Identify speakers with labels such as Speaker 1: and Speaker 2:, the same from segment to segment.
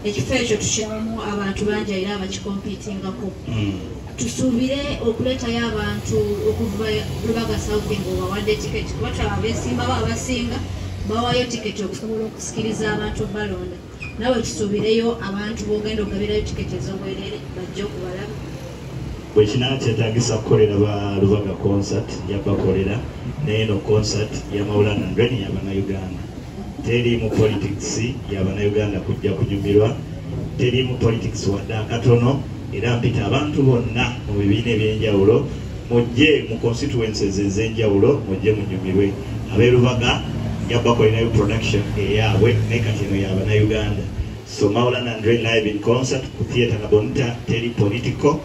Speaker 1: Ekifo ekyo tukirabamu abantu bangi era abakikompitingako. Tusuubire okuleetayo abantu okuva Lubaga South ng'obawadde tiketi, kuba tulaba abeesimbawo abasinga bawayo tiketi okusobola okusikiriza abantu balonda. Nawe tusuubireyo abantu b'ogenda okugabirayo tiketi ez'obwereere bajje okubalaba?
Speaker 2: Bwe kinaba kyetagisa kukolera ba Lubaga concert, nja bakolera, naye eno concert ya Maulana and Reign y'Abannayuganda, teriimu politics. Y'Abannayuganda kujja kunyumirwa, teriimu politics wadde akatono. Era mpita abantu bonna mu bibiina ebyenjawulo, mujje mu constituencies ez'enjawulo, mujje munyumirwe. Ab'e Lubaga nja bakolerayo production eyaabwe, naye kati eno y'Abannayuganda. So Maulana and Reign live in concert ku Theatre Labonita, teri political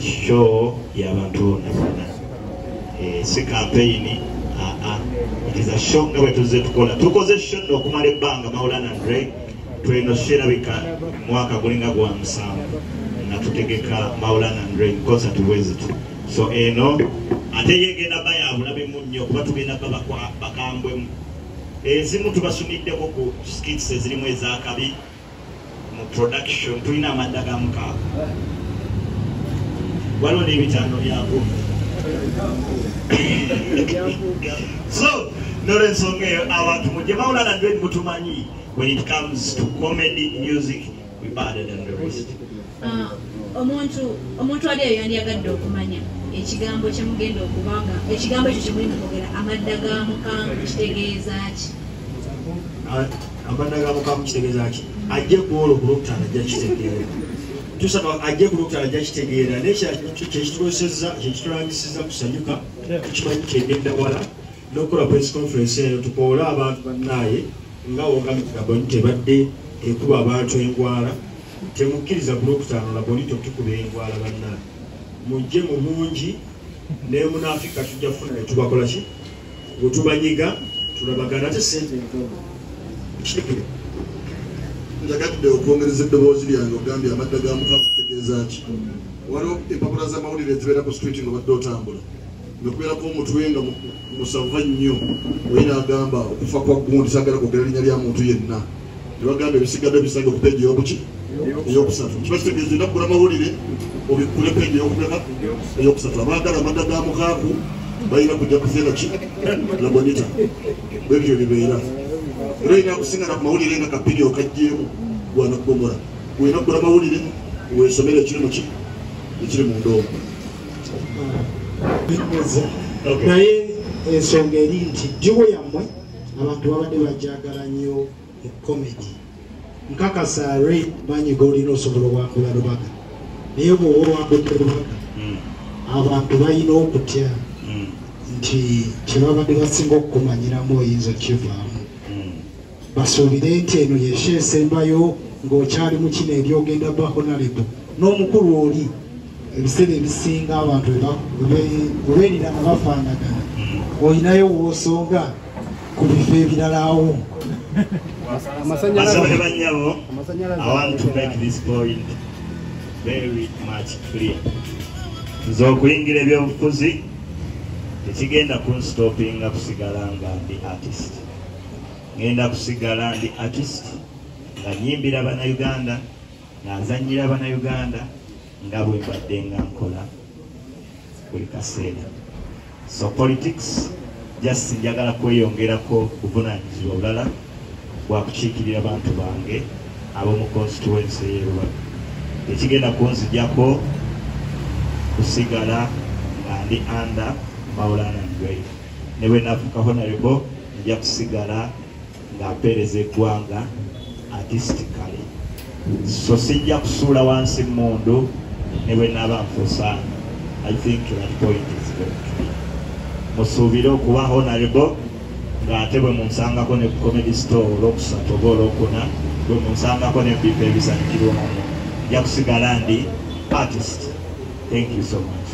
Speaker 2: show, y'abantu bonna bonna. Si campaign, aa, it is a show nga bwe tuzze tukola. Tukoze show nno okumala ebbanga, Maulana and Reign. Tweno show erabika mwaka gulinga gwa 7 nga tutegeka Maulana and Reign concert bweziti. So eno ate yegenda ba ya bulabemu nnyo, kuba tugenda ba bakambwemu. Ezimu tubasumiddeko ku skits ezirimu ezakabi mu production. Tulina amadda ga 6, waliwo n'ebitaano byago. So nolwensonga eyo, abantu mujje. Maulana and Reign mutumanyi, when it comes to comedy, music, we better than the rest.
Speaker 1: Ah, omuntu ali eyo yandiyagadde okumanya ekigambo kyemugenda okubanga ekigambo ekyo kyemuli mukwogera, amadda ga mukangu, kitegeeza ki?
Speaker 3: Amadda ga mukangu kitegeeza ki? Ajje ku olwo ku Lwokutaano, ajja kitegeera. Tusaba ajje ku Lwokutaano, ajja kitegeera. Naye kyekitukozesezza, kyekitulangisiza kusanyuka, tukimanyi kyegenda wala n'okukola press conference eno, tukoole abantu bannaaye. Nga wogambye, Labonita ebadde ekuba abantu engwala. Temukkiriza ku Lwokutaano Labonita tukuba engwala. Bannaaye, mujje mu bungi, ne munaafika tujja kufuna ne tubakola ki, bwe tubanyiga tulabagana, ate sente ntono. Kitekere.
Speaker 4: Njagadde okwongereza eddoboozi lyange. Ogambye amadda ga mukama kitegeeza ki? Waliwo empapula z'amawulire ezibeera ku street nga obadde otambula, nga kubeerako omutwe nga musava nnyo, oyi n'agamba okufa kwa gundi, sagala kwogera linnya lya muntu yenna, ne bagamba ebisigadde bisange ku peegi eyokuki, eyokusatu. Kiba kitegeeza olina kugula mawulire obikkule peegi eyokumeka, eyokusatu. Abaagala amadda ga mukaaku balina kujja kuseera ki, Labonita. Bwebityo bibeera. Era olina kusingana ku mawulire nga kapini okaggyemu gwanakubomola. Olina kugula mawulire weesomere ekiri muki, ekiri mu ndoomo.
Speaker 2: Okay.
Speaker 5: Naye ensonga eri nti duo yammwe abantu babadde bajagala nnyo mu comedy. Nkakasa Ray, maanyi g'olina osobola owangula Lubaga, naye bw'oba owangudde Lubaga, abantu balina okutya nti kyebabadde basinga okukumanyiramu oyinza okivaamu. Basuubire nti eno ye show esembayo ng'okyali mu kino eri ogenda ba honorable n'omukulu oli? Ebiseera ebisinga abantu bwe beerirana bafaanagana. Olinayo woosonga ku bifo ebirala awo?
Speaker 2: Basaba ne bannyabo, I want to make this point very much clear. Nze okuyingira ebyobufuzi tekigenda kunstopinga kusigala nga ndi artist. Ngenda kusigala ndi artist, nga nyimbira Bannayuganda, nga nzanyira Bannayuganda, nga bwe mbadde nga nkola buli kaseera. So politics, just njagala kweyongerako buvunaanyizibwa bulala bwakukiikirira bantu bange ab'omu constituency y'e Lubaga. Tekigenda kunzijako kusigala nga ndi under Maulana and Reign. Ne bwe nafuuka honorable, nja kusigala nga mpeereza eggwanga artistically. So sijja kusuula wansi mundu ne bwe naaba nfuusaana. I think that point is very clear. Musuubire okuba honorable ng'ate bwe munsangako ne Comedy Store olwokusatu oba olwokuna, bwe munsangako ne bifo ebisanyukirwamu, nja kusigala ndi artist. Thank you so much.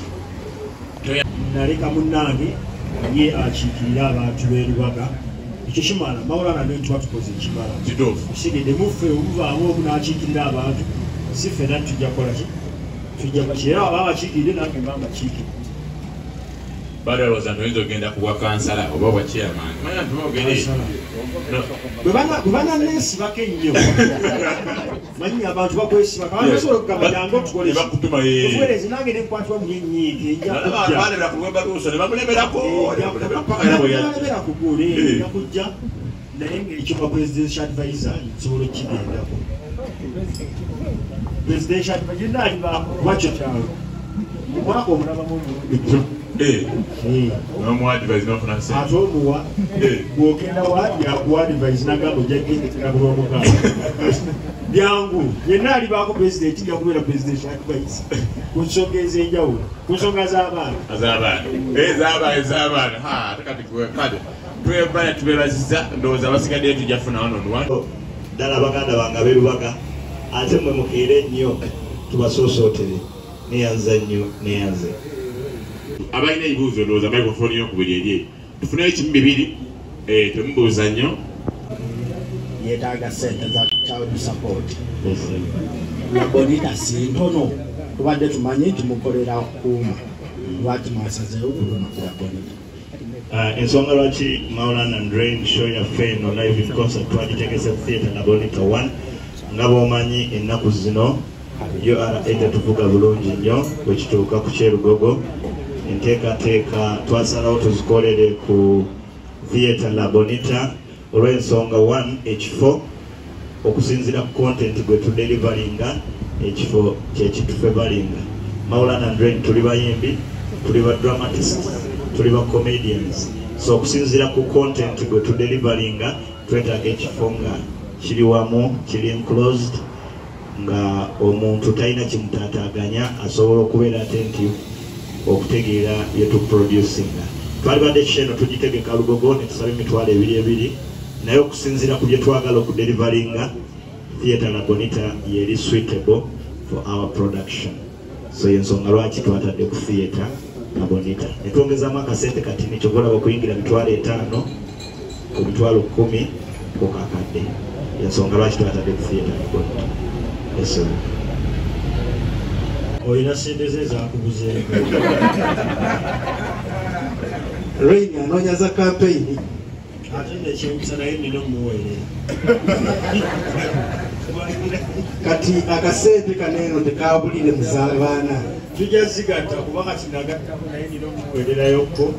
Speaker 3: Naleka munnange ye akiikirira abantu b'e Lubaga. Ekyo kimala. Maulana ne tuba tukoze ekimala.
Speaker 4: Kituufu.
Speaker 3: Osigedde muffe omuvaamu omu n'akiikirira abantu, si ffenna tujja kukola ki, tujja baki. Era aba abakiikiridde, nange mba mbakiikiridde.
Speaker 6: Balowooza nti oyinza ogenda ku bwa kansala oba bwa chairman. Manya nti ogende.
Speaker 3: Bwe bananeesibako ennyo. Manyi abantu bakwesibako. Abantu basobola okugamba jangu otukole.
Speaker 6: Bakutuma ye.
Speaker 3: Obuweerezi nange ne nkwatibwa mu byenyiike nja kujja.
Speaker 6: Balebera ku lwemba luuso ne bamulemerako.
Speaker 3: Bamulemera ku gguule nja kujja naye ng'ekyuma presidential advisor nsobola okukigendako. Presidential advisor yenna alibaako kuba kyo kyalo. Mu mwaka omulabamu omulundi. Ate omuwa bw'ogenda waadi akuwa advice n'agamba ojja kugendekera ku lwomukaaga. Byangu yenna alibaako pulezidenti nja kubeera presidential advice ku nsonga ez'enjawulo, ku nsonga z'abaana.
Speaker 6: Ez'abaana. Ate kati kale twebala tubeebazizza ndowooza abasigaddeyo tujja kufuna wano on.
Speaker 2: Ddala baganda bange ab'e Lubaga ate mmwe mukeere nnyo tubasoosootere. Neeyanza nnyo neeyanze.
Speaker 6: Abalina ebibuuzo ndowooza microphone y'okubiri eri tufuneyo kimu bibiri temubuuza nnyo.
Speaker 5: Yeetaaga ssente za child support. Labonita si ntono tubadde tumanyi nti mukolera kuuma lwaki mwasazeewo kuluma ku Labonita?
Speaker 2: Ensonga lwaki Maulana and Reign show yaffe eno live in concert twagitegese ku Theatre Labonita 1 nga bw'omanyi ennaku zino URA tetuvuga bulungi nnyo bwe kituuka ku kyerugogo. Enteekateeka twasalawo tuzikolere ku Theatre Labonita olw'ensonga 1 ekifo okusinziira ku content gwe tudelivaringa ekifo kyekitufevaringa. Maulana and Reign tuli bayimbi, tuli ba dramatists, tuli ba comedians, so okusinziira ku content gwe tudelivaringa twetaaga ekifo nga kiri wamu, kiri enclosed, nga omuntu talina kimutaataaganya asobola okubeera attentive okutegeera bye tuproducinga. Twalibadde ekisho eno tugitegeka Lugogo ne tusaba emitwalo ebiri ebiri, naye okusinziira ku bye twagala okudelivaringa Theatre Labonita yeri suitable for our production. So yensonga lwaki twatadde ku Theatre Labonita ne twongezaamu akasente katini kyova olaba okuyingira 5,000 ku 10,000 ku kakadde. Yensonga lwaki twatadde ku Theatre Labonita. Yes,
Speaker 3: olina ssente ze zakubuzeeko.
Speaker 5: Reign anoonya za campaign.
Speaker 3: Ate nekyempisa naye nina omuweerera.
Speaker 5: Kati akasente kano eno tekabulire mu z'abaana.
Speaker 3: Tujja zigatta kuba kati nagattako naye nina omuweererayokko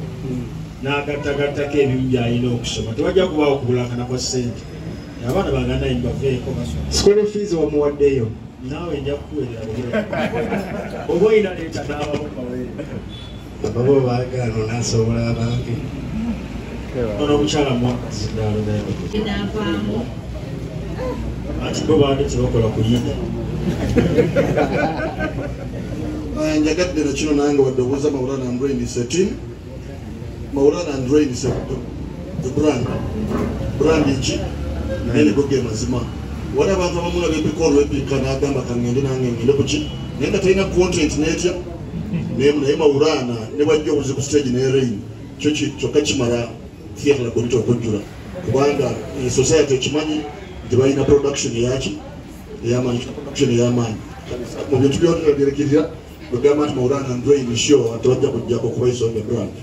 Speaker 3: n'agattagattako ebimu by'alina okusoma. Tewajja kubaawo kubulakana kwa ssente. Abaana baganda mbaveeko basoma.
Speaker 5: School fees wamuwaddeyo.
Speaker 3: Naawe nja kukuweerera oba olina leeta n'abamu baweerera.
Speaker 5: Ababo baagaana onaasobola abange.
Speaker 3: Ono omukyala mwakazindaalo naye.
Speaker 1: Naavaamu.
Speaker 3: Anti bo baadde tebakola kuyiga.
Speaker 4: Njagadde na kino nange wadde obuuza Maulana and Reign is a team. Maulana and Reign is a brand. Brand ki? Naye ne go mazima. Wali abantu abamu nabepika olwepika n'agamba kangende nange ngende kuki naye nga talina content n'etya naye Maulana ne bwajja obuzi ku stage ne Reign kyo kyokka kimala Theatre Labonita okujjula kubanga society ekimanyi nti balina production eyaki ey'amaanyi, production ey'amaanyi mu bintu byonna byerekirira bwegamba nti Maulana and Reign show tebajja kujjako kuba isonga brand.